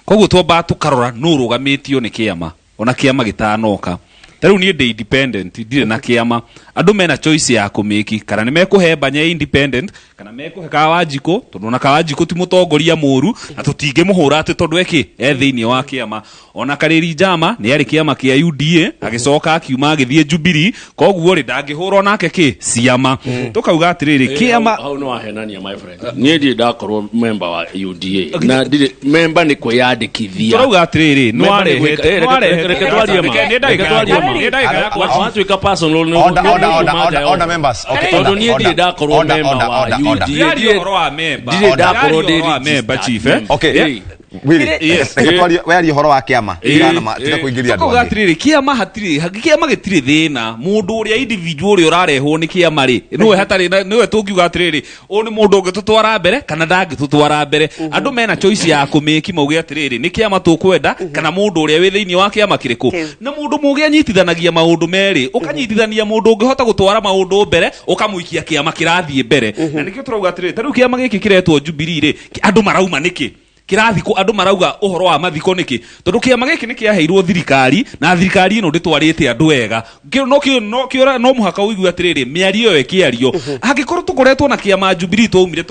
Koguo twambaga tũkarora nũ ũrũgamĩtio nĩ kĩama ona kĩama gĩtanoka. Ta rĩu niĩ ndĩ independent, ndirĩ na kĩama. Andũ mena choice ya kũmĩki kana nĩ mekũhe Mbanye independent kana mekũhe Kawanjikũ, tondũ ona Kawanjikũ ti mũtongoria mũru na tũtingĩmũhũra atĩ tondũ ekĩ e thĩinĩ wa kĩama. Ona Karĩri Njama nĩ arĩ kĩama kĩa UDA agĩcoka akiuma agĩthiĩ Jubilee, koguo rĩ ndangĩhũrwo nake kĩ ciama. Tũkauga atĩrĩrĩ kĩama Hau nĩ wahenania, my friend. Niĩ ndirĩ ndakorwo member wa UDA na ndirĩ member, nĩ kwĩyandĩkithia. Tũrauga atĩrĩrĩ nĩ Member nĩ warehete gwĩka- reke twarie ma. nĩ ndagĩka Reke twarie ma. nĩ ndagĩka yakwa. Watuĩka personal nĩ Order, order, order, ũgũtuma order, nja order, members. Okay, Tondũ order, niĩ ndirĩ order, ndakorwo order, member order, wa order, order. UDA. Ndĩraria ũhoro wa member. Ndirĩ ndakorwo Ndĩraria ndĩ ũhoro wa member, registered chief, eh? member. Okay. Ĩĩ. Willy, Yes. reke twarie wearie ũhoro wa kĩama. Tigana ma- tiga kũingĩria andũ Tũkauga angĩ. atĩrĩrĩ kĩama hatirĩ kĩama gĩtirĩ thĩna. Mũndũ ũrĩa individual ũrĩa ũrarehwo nĩ kĩama rĩ, nĩwe hatarĩ nĩwe tũngiuga atĩrĩrĩ ũyũ nĩ mũndũ ũngĩtũtwara mbere kana ndangĩtũtwara mbere. Andũ mena choice ya kũmĩki mauge atĩrĩrĩ nĩ kĩama tũkwenda kana mũndũ ũrĩa wĩ thĩinĩ wa kĩama kĩrĩkũ. Kĩu. Na mũndũ mũgĩ anyitithanagia maũndũ merĩ, ũkanyitithania mũndũ ũngĩhota gũtwara maũndũ mbere ũkamũikia kĩama kĩrathiĩ mbere. Na nĩkĩo tũrauga atĩrĩrĩ ta rĩu kĩama gĩkĩ kĩretwo Jubilee rĩ, andũ marauma nĩkĩ kĩrathikwo? Andũ marauga ũhoro wa mathiko nĩkĩ? Tondũ kĩama gĩkĩ nĩ kĩaheirwo thirikari na thirikari ĩno ndĩtwarĩte andũ wega. No no kĩora no mũhaka ũigue atĩrĩrĩ mĩario ĩyo ĩkĩario. Angĩkorwo tũkoretwo na kĩama Jubilee twaumire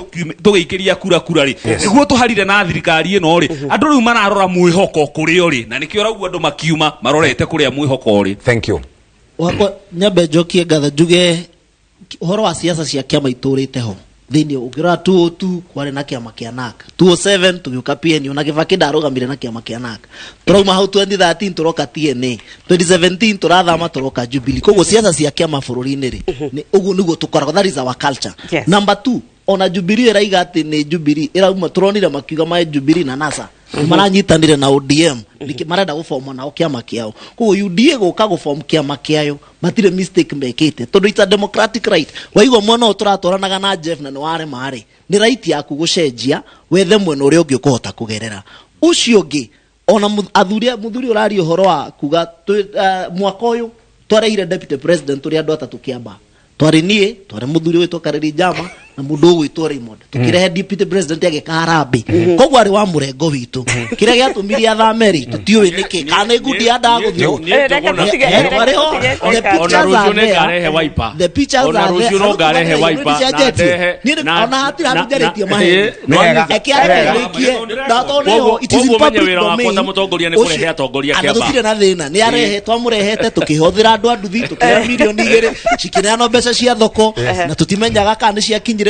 tũgĩikĩria kura kura rĩ, nĩguo tũharire na thirikari ĩno rĩ, andũ rĩu mararora mwĩhoko kũrĩa ũrĩ, na nĩkĩo ũraigua andũ makiuma marorete kũrĩa mwĩhoko ũrĩ. Thank you. Wakwa nyambe njokie ngatho, njuge ũhoro wa siasa cia kĩama itũrĩte ho thĩinĩ. Ũngĩrora 202 kwarĩ na kĩama kĩa NARC, 207 tũgĩũka PNU na Kĩbakĩ ndarũgamire na kĩama kĩa NARC. Tũrauma hau 2013 tũroka TNA, 2017 tũrathama tũroka Jubilee. Koguo siasa cia kĩama bũrũri-inĩ rĩ, nĩ ũguo nĩguo tũkoragwo, that is our culture. Number two, ona Jubilee ĩraiga atĩ nĩ Jubilee ĩrauma, tũronire makiuga mae Jubilee na NASA maranyitanire na ODM nĩkĩ marenda gũboma nao kĩama kĩao. Koguo UDA gũka gũbom kĩama kĩayo matirĩ mistake mekĩte, tondũ it's a democratic right. Waigua mwena ũyũ tũratwaranaga na Jeff na nĩ warema rĩ, nĩ right yaku gũcenjia wethe mwena ũrĩa ũngĩ ũkũhota kũgerera ũcio ũngĩ. Ona athuri, mũthuri ũraria ũhoro wa kuga mwaka ũyũ twarehire deputy president tũrĩ andũ atatũ Kĩamba. Twarĩ niĩ, twarĩ mũthuri wĩtwo Karĩri Njama na mũndũ ũgwĩtwo Raymond, tũkĩrehe deputy president agĩka harambĩ. Koguo arĩ wa mũrengo witũ. Kĩrĩa gĩatũmire athame rĩ, tũtiũĩ nĩkĩ, kana nĩ ngundi ya ndagũthwo. Eh, reke tũtige- Twarĩ ho. reke tũtige The gwĩka. Ona pictures rũciũ are there. nĩngarehe wiper. The pictures Ona are there. rũciũ no ngarehe Andũ wiper na nĩcenjetie. ndehe- Niĩ ona hatirĩ handũ njarĩtie maheni. Nĩ wega. Reke areke ndĩkie. Na tondũ nĩho, it is in Koguo menye public wĩra wakwa domain. ta mũtongoria nĩ Ũcio- kũrehe atongoria Ana kĩamba. tũtirĩ na thĩna, nĩ arehe, twamũrehete tũkĩhũthĩra andũ a nduthi, tũkĩoya 2 mirioni cikineanwo mbeca cia thoko na tũtimenyaga kana nĩ ciakinyire.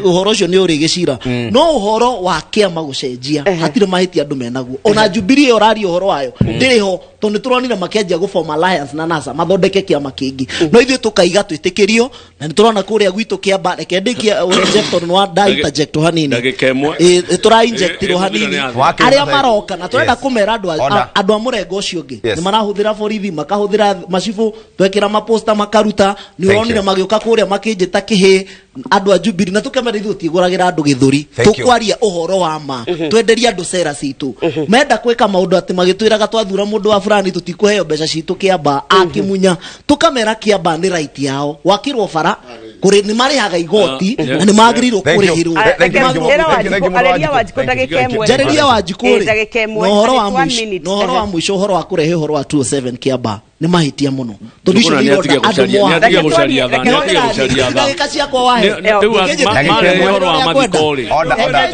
Ũhoro ũcio nĩ ũrĩ gĩcira, no ũhoro wa kĩama gũcenjia hatirĩ mahĩtia andũ menaguo. Ona Jubilee ĩyo ũraria ũhoro wayo ndĩrĩ ho, tondũ nĩ tũronire makĩanjia gũform alliance na NASA mathondeke kĩama kĩngĩ, no ithuĩ tũkaiga twĩtĩkĩrio na nĩ tũrona kũrĩa gwitũ Kĩamba. Reke ndĩkie ũrĩa Jeff, tondũ nĩ wa nda interject hanini. Ndagĩka ĩmwe. Ĩ, tũra injectirwo Ĩ, hanini. Wakĩrĩ Arĩa na- maroka na tũrenda kũmera andũ Order. andũ a mũrengo ũcio ũngĩ nĩ marahũthĩra borithi, makahũthĩra macibũ, twekĩra maposta makaruta. Nĩ Thank ũronire you. magĩũka kũrĩa makĩnjĩta kĩhĩ andũ a Jubilee, na tũkemera ithuĩ tũtigũragĩra andũ gĩthũri. Thank you. Tũkwaria ũhoro wa ma, twenderie andũ cera citũ. Menda gwĩka maũndũ atĩ magĩtwĩraga twathura mũndũ wa fulani tũtikũheo mbeca citũ Kĩamba akĩmunya, tũkamera Kĩamba nĩ right yao gwakĩrwo bara kũrĩ nĩ marĩhaga igoti na nĩ magĩrĩirwo Thank you. kũrĩhĩrwo. Thank you, thank you, Ĩra thank you, thank you, Wanjikũ, arĩria Wanjikũ. Wanjikũ Thank you. ndagĩka ĩmwe. Njarĩria Wanjikũ Ĩ, rĩ, ndagĩka ĩmwe. na ũhoro wa One mũico, minute. na ũhoro wa mũico, ũhoro wa kũrehe ũhoro wa 207 Kĩamba nĩ mahĩtia mũno, tondũ icio Njũgũna nĩ nĩ atige ironda andũ gũcaria- nĩ atige mohaga. gũcaria tha, nĩ atige gũcaria tha. Ndagĩka ciakwa wahe. Rĩu marehe ũhoro wa mathiko rĩ. Order, order.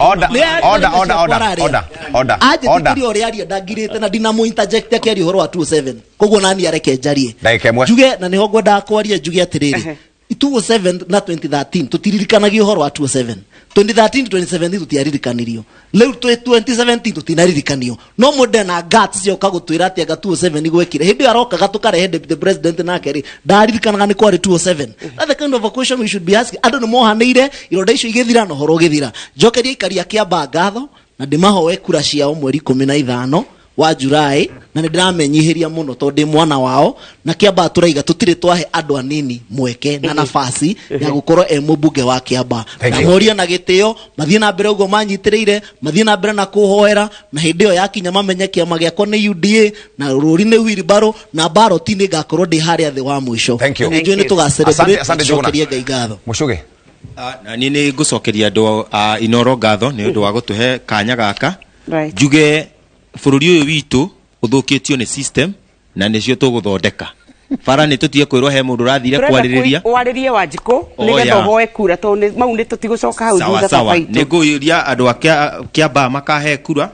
Order, order, order, order, order, order, Anjĩtĩkĩria order. ũrĩa aria ndangirĩte na ndinamũ interject akĩaria ũhoro wa 207, koguo nani areke njarie. Ndagĩka ĩmwe. Njuge na nĩho ngwendaga kwaria, njuge atĩrĩrĩ, 207 na 2013 tũtiririkanagia ũhoro wa 207. 2013 2017 tũtiaririkanirio, rĩu twĩ 2017 tũtinaririkanio, no mũndũ na guts cioka gũtwĩra atĩ anga 207 gwekire hĩndĩ ĩyo arokaga tũkarehe deputy president nake rĩ, ndaririkanaga nĩ kwarĩ 207. That's the kind of a question we should be asking. Andũ nĩ mohanĩire ironda icio igĩthira na ũhoro ũgĩthira. Njokeria aikari a Kĩamba ngatho na ndĩmahoe kura ciao mweri 15 wa Julai, na nĩ ndĩramenyihĩria mũno tondũ ndĩ mwana wao na Kĩamba tũraiga tũtirĩ twahe andũ anini mweke na nafasi ya gũkorwo e mũmbunge wa Kĩamba. Thank you. Ndamoria na gĩtĩo mathiĩ na mbere ũguo manyitĩrĩire, mathiĩ na mbere na kũhoera, na hĩndĩ ĩyo yakinya mamenye kĩama gĩakwa nĩ UDA na rũri nĩ wheelbarrow na baroti nĩ ngakorwo ndĩ harĩa thĩ wa mũico. Thank you. Na nĩ njũĩ nĩ Thank you. tũga Asante, celebrate asante, Njũgũna. tũcokerie Ngai ngatho. Mũcũgĩ. Na niĩ nĩ ngũcokeria andũ a Inoro ngatho nĩ ũndũ wa gũtũhe kanya gaka. Njuge bũrũri ũyũ witũ ũthũkĩtio nĩ system. Na nĩcio tũgũthondeka. Bara nĩ tũtige kwĩrwo he mũndũ ũrathire kwarĩrĩria. Warĩrie Wanjikũ nĩgetha ũhoe kura tondũ mau nĩ tũtigũcoka hau Sawa thutha sawa. baba itũ. Nĩ ngũria andũ a Kĩambaa makahe kura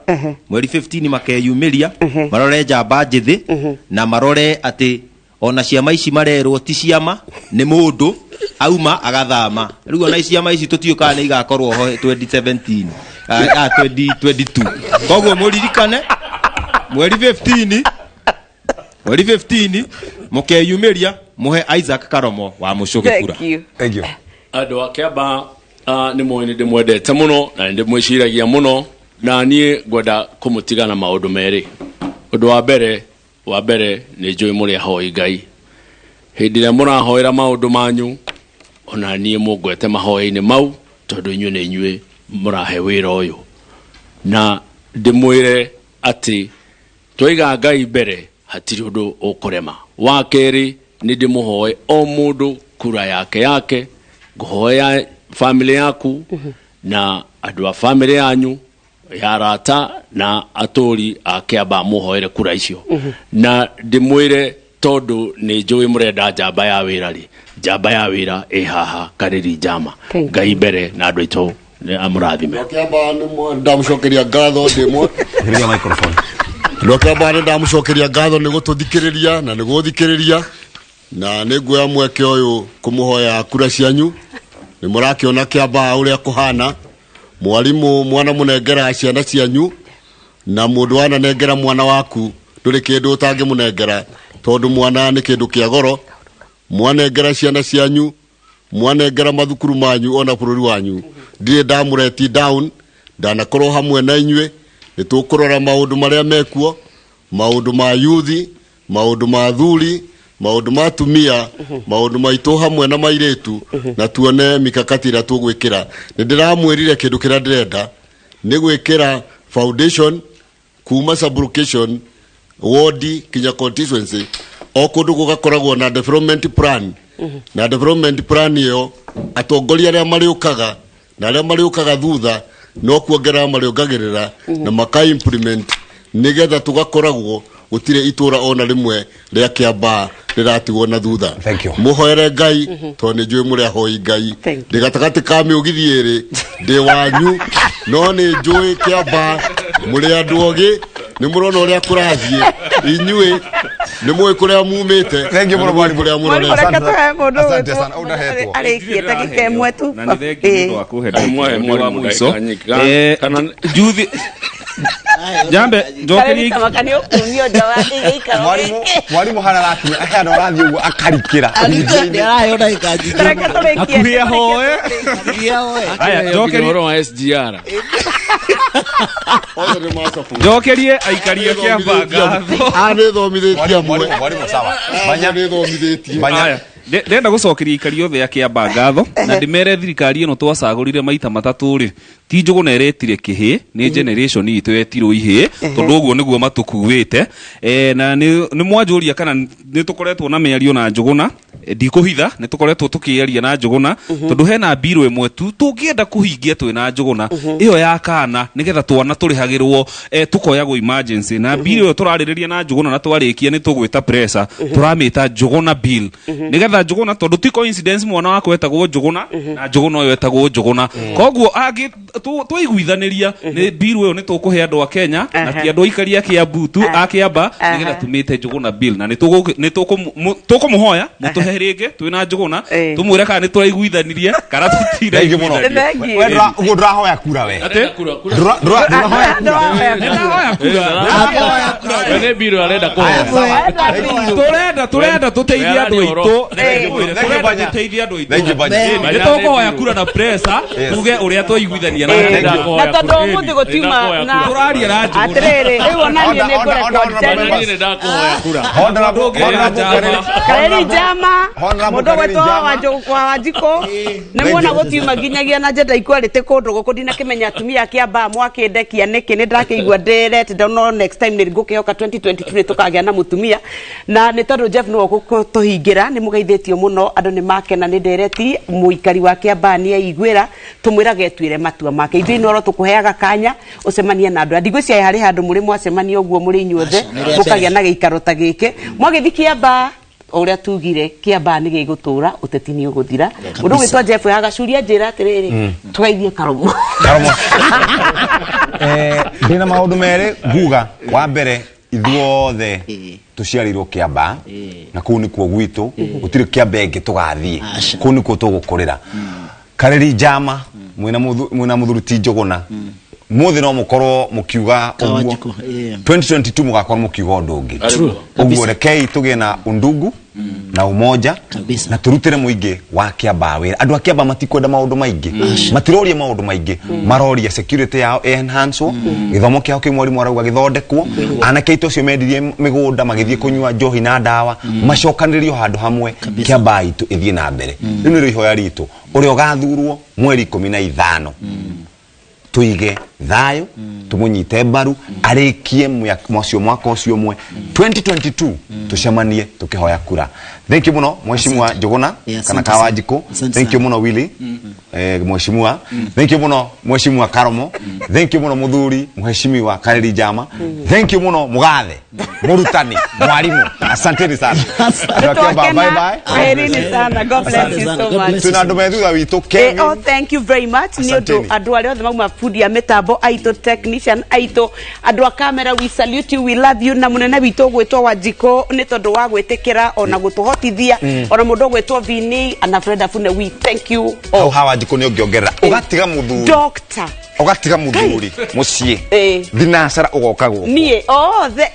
mweri 15 makeyumĩria, marore njamba njĩthĩ na marore atĩ ona ciama ici marerwo ti ciama, nĩ mũndũ auma agathama. Rĩu ona ciama ici tũtiũĩ kana nĩ igakorwo ho 2017, 2022. Koguo mũririkane mweri 15, mweri 15 mũkeyumĩria mũhe Isaac Karomo wa Mũcũgĩ kura. Thank you. Thank you. Andũ a Kĩambaa, nĩ moĩ nĩ ndĩmwendete mũno na nĩ ndĩmwĩciragia mũno, na niĩ ngwenda kũmũtiga na maũndũ merĩ. Ũndũ wa mbere nĩ njũĩ mũrĩ ahoi Ngai. Hĩndĩ ĩrĩa mũrahoera maũndũ manyu, ona niĩ mũngwete mahoya-inĩ mau, tondũ inyuĩ nĩ inyuĩ mũrahe wĩra ũyũ. Na ndĩmwĩre atĩ twaiga Ngai mbere hatirĩ ũndũ ũkũrema. Wa kerĩ nĩ ndĩmũhoe o mũndũ kura yake yake, ngũhoya family yaku na andũ a family yanyu ya arata na atũri a Kĩambaa mũhoere kura icio. Na ndĩmwĩre tondũ nĩ njũĩ mũrenda njamba ya wĩra rĩ, njamba ya wĩra ĩ haha Karĩri Njama. Thank you. Ngai mbere na andũ aitũ nĩ amũrathime. Kĩambaa nĩ ndamũcokeria ngatho ndĩmwe. Hihinya microphone. Andũ a Kĩambaa nĩ ndamũcokeria ngatho nĩ gũtũthikĩrĩria na nĩ gũthikĩrĩria, na nĩ nguoya mweke ũyũ kũmũhoya kura cianyu. Nĩ mũrakĩona Kĩambaa ũrĩa kũhana. Mwarimũ mwana mũnengera ciana cianyu, na mũndũ wananengera mwana waku ndũrĩ kĩndũ ũtangĩmũnengera, tondũ mwana nĩ kĩndũ kĩa goro. Mwanengera ciana cianyu, mwanengera mathukuru manyu ona bũrũri wanyu, ndirĩ ndamũreti down, ndanakorwo hamwe na inyuĩ. Nĩ tũkũrora maũndũ marĩa mekuo, maũndũ ma yuthi, maũndũ ma athuri, maũndũ ma atumia, maũndũ maitũ hamwe na mairĩtu, na tuone mikakati ĩrĩa tũgwĩkĩra. Nĩ ndĩramwĩrire kĩndũ kĩrĩa ndĩrenda nĩ gwĩkĩra foundation kuma sub-location, ward kinya constituency, o kũndũ gũgakoragwo na development plan, na development plan ĩyo atongoria arĩa marĩũkaga na arĩa marĩũkaga thutha no kuongerera marĩongagĩrĩra na maka implement, nĩgetha tũgakoragwo gũtirĩ itũra ona rĩmwe rĩa Kĩambaa rĩratigwo na thutha. Thank you. Mũhoere Ngai tondũ nĩ njũĩ mũrĩ ahoi Ngai. Thank you. Ndĩ gatagatĩ ka mĩũgithi ĩrĩ, ndĩ wanyu, no nĩ njũĩ Kĩambaa mũrĩ andũ ogĩ, nĩ mũrona ũrĩa kũrathiĩ. Inyuĩ nĩ mũĩ kũrĩa mumĩte. Thank you na mũno nĩ mũĩ mwarimũ. kũrĩa Mwarimũ, mũrorete. reke tũhe mũndũ Asante ũgwĩtwo sana. Ũndahetwo. arĩkie ndagĩka ĩmwe tu. Na nĩ thengiũ nĩ ũndũ wa kũhe ndagĩka Mwahe ĩmwe mwarimũ wa mũico. ndagĩka nyingĩ. Kana- Juthi Jambe njokerie Karĩri tamaka nĩ ũkumio nja wa gĩikaro Mwarimũ, gĩkĩ. mwarimũ hana arakinya, hana arathiĩ ũguo akarikĩra. Ndĩraheo ndagĩka nyingĩ. Reke tũrĩkie. Hakuhĩ ahoe. Hakuhĩ ahoe. Aya, njokerie ũhoro wa SGR. Othe nĩ macabu. Njokerie aikaria Kĩambaa ngatho. Ah, nĩ thomithĩtie amwe. Mwarimũ, mwarimũ, sawa. Banya nĩ thomithĩtie. Banya. Aya, ndĩrenda gũcokeria aikari othe a Kĩambaa ngatho na ndĩmere thirikari ĩno twacagũrire maita matatũ rĩ, ti Njũgũna ĩretire kĩhĩ, nĩ generation itũ yetirwo ihĩ, tondũ ũguo nĩguo matũkuĩte. Na nĩ mwanjũria kana nĩ tũkoretwo na mĩario na Njũgũna, ndikũhitha nĩ tũkoretwo tũkĩaria na Njũgũna, tondũ hena mbirũ ĩmwe tu tũngĩenda kũhingia twĩ na Njũgũna, ĩyo ya kana nĩgetha twana tũrĩhagĩrwo, tũkoyagwo emergency. Na mbirũ ĩyo tũrarĩrĩria na Njũgũna, na twarĩkia nĩ tũgwĩta pressure, tũramĩta Njũgũna bill, nĩgetha Njũgũna, tondũ ti coincidence mwana wakwa etagwo Njũgũna na Njũgũna ũyũ etagwo Njũgũna, koguo angĩ twaiguithanĩria nĩ bill ĩyo nĩ tũkũhe andũ a Kenya na ti andũ aikari a Kiambu tu, a Kĩamba, nĩgetha tũmĩte Njũgũna bill. Na nĩ tũkũmũhoya mũtũhe rĩngĩ twĩna Njũgũna, tũmwĩre kana nĩ tũraiguithanirie kana Thank you mũno. tũtiraiguithania. Thank you. We ũguo ndũrahoya kura we. Atĩ? Ndũrahoya kura. Ndũrahoya kura. Nĩndahoya kura. We nĩ mbirũ arenda kũhoya. Turenda tũteithie andũ aitũ. Thank you, Turenda Banya. tũteithie andũ aitũ. Thank you, Banya. Nĩ tũkũhoya kura na pressure, tuge ũrĩa twaiguithania na Thank you. Na tondũ ũmũthĩ gũtiuma na Tũraria na Njũgũna. Atĩrĩrĩ, rĩu ona niĩ nĩ Honda, ngũrekondi. Niĩ nĩ ndakũhoya kura. Honorable, Honorable Njama. Kareri Njama, Honorable mũndũ Kareri gwetwo Njama. wa Wanjikũ, nĩ muona gũtiuma nginyagia na njenda equality kũndũ gũkũ, ndinakĩmenya atumia a Kĩambaa mwakĩndekia nĩkĩ, nĩ ndakĩigua ndĩrete, no next time nĩ ngũkĩhoka 2022 nĩ tũkagĩa na mũtumia, na nĩ tondũ Jeff nĩwe ũgũtũhingĩra, nĩ mũgeithĩke. tũteithĩtio mũno, andũ nĩ makena nĩ ndereti, mũikari wa Kĩambaa nĩ aiguĩra, tũmwĩrage etuĩre matua make. Ithuĩ noro tũkũheaga kanya ũcemanie na andũ. Ndigwĩciria harĩ handũ mũrĩ mwacemania ũguo mũrĩ inyuothe, mũkagĩa na gĩikaro ta gĩkĩ. Mwagĩthiĩ Kĩambaa, ũrĩa tugire Kĩambaa nĩ gĩgũtũra, ũteti nĩ ũgũthira. Mũndũ ũgwĩtwo Jeff Hagacuria njĩra atĩrĩrĩ, tũgeithie Karomo. Karomo. Ndĩna maũndũ merĩ nguga. Wa mbere, ithuothe tũciarĩirwo Kĩambaa na kũu nĩkuo gwitũ, gũtirĩ Kĩambaa ĩngĩ tũgathiĩ, kũu nĩkuo tũgũkũrĩra. Karĩri Njama mwĩna mũthuri ti Njũgũna, mũthĩ no mũkorwo mũkiuga ũguo, 2022 mũgakorwo mũkiuga ũndũ ũngĩ. Ũguo rekei tũgĩe na undugu na umoja na turutire muingi wa Kĩambaa wĩra. Andũ a Kĩambaa matikwenda maũndũ maingĩ, matiroria maũndũ maingĩ, maroria security yao enhance, gĩthomo kĩao kĩ mwarimũ arauga gĩthondekwo, anake aitũ acio mendirie mĩgũnda magĩthiĩ kũnyua njohi na ndawa macokanĩrĩrio handũ hamwe, Kĩambaa itũ ĩthiĩ na mbere. Rĩu nĩrĩo ihoya ritũ, ũrĩa ũgathurwo mweri 15 tuige thayo, tumunyite mbaru arikie mwacio mwaka ũcio ũmwe 2022 tucemanie tukihoya kura. Thank you muno Mheshimiwa Njuguna kana Kawanjiku. Thank you muno Willy, Mheshimiwa. Thank you muno Mheshimiwa Karomo. Thank you muno muthuri Mheshimiwa Kareri Njama. Thank you muno mugathe murutani mwalimu, asanteni sana. Bye bye. Herini sana. God bless you so much. Tuna andu me thutha witũ Kevin. Oh, thank you very much. Ni undu andu aria othe mauma fundi a mitambo aitũ, technician aitũ, andu a camera, we salute you, we love you. Na munene witũ ũgwĩtwo Wanjikũ nĩ tondũ wa gwĩtĩkĩra ona gũtũhotithia, ona mũndũ ũgwĩtwo Vini na Fred Afune, we thank you all. Hau hawa Wanjikũ nĩ ũngĩongerera ũgatiga mũthuri Doctor ũgatiga mũthuri mũciĩ thinacara ũgoka gũkũ niĩ othe.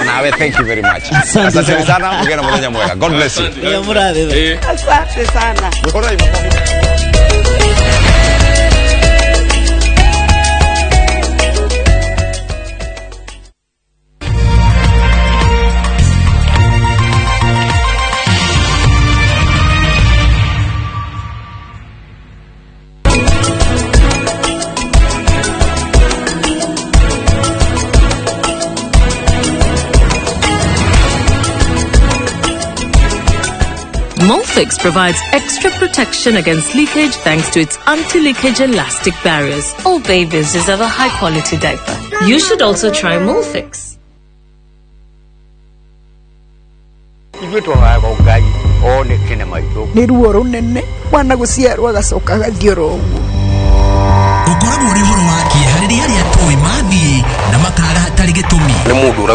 Onawe thank you very much. Asante sana, mũgĩe na mũthenya mwega. God bless you. Asante sana. Molfix provides extra protection against leakage thanks to its anti-leakage elastic barriers. All babies deserve a high-quality diaper. You should also try Molfix. Nĩ ruo rũnene mwana gũciarwo agacoka agathiĩ oro ũguo. Ũkoragwo ũrĩ ũhoro wa kĩeha rĩrĩa arĩa tũĩ mathiĩ na makaga hatarĩ gĩtũmi. Nĩ mũndũ.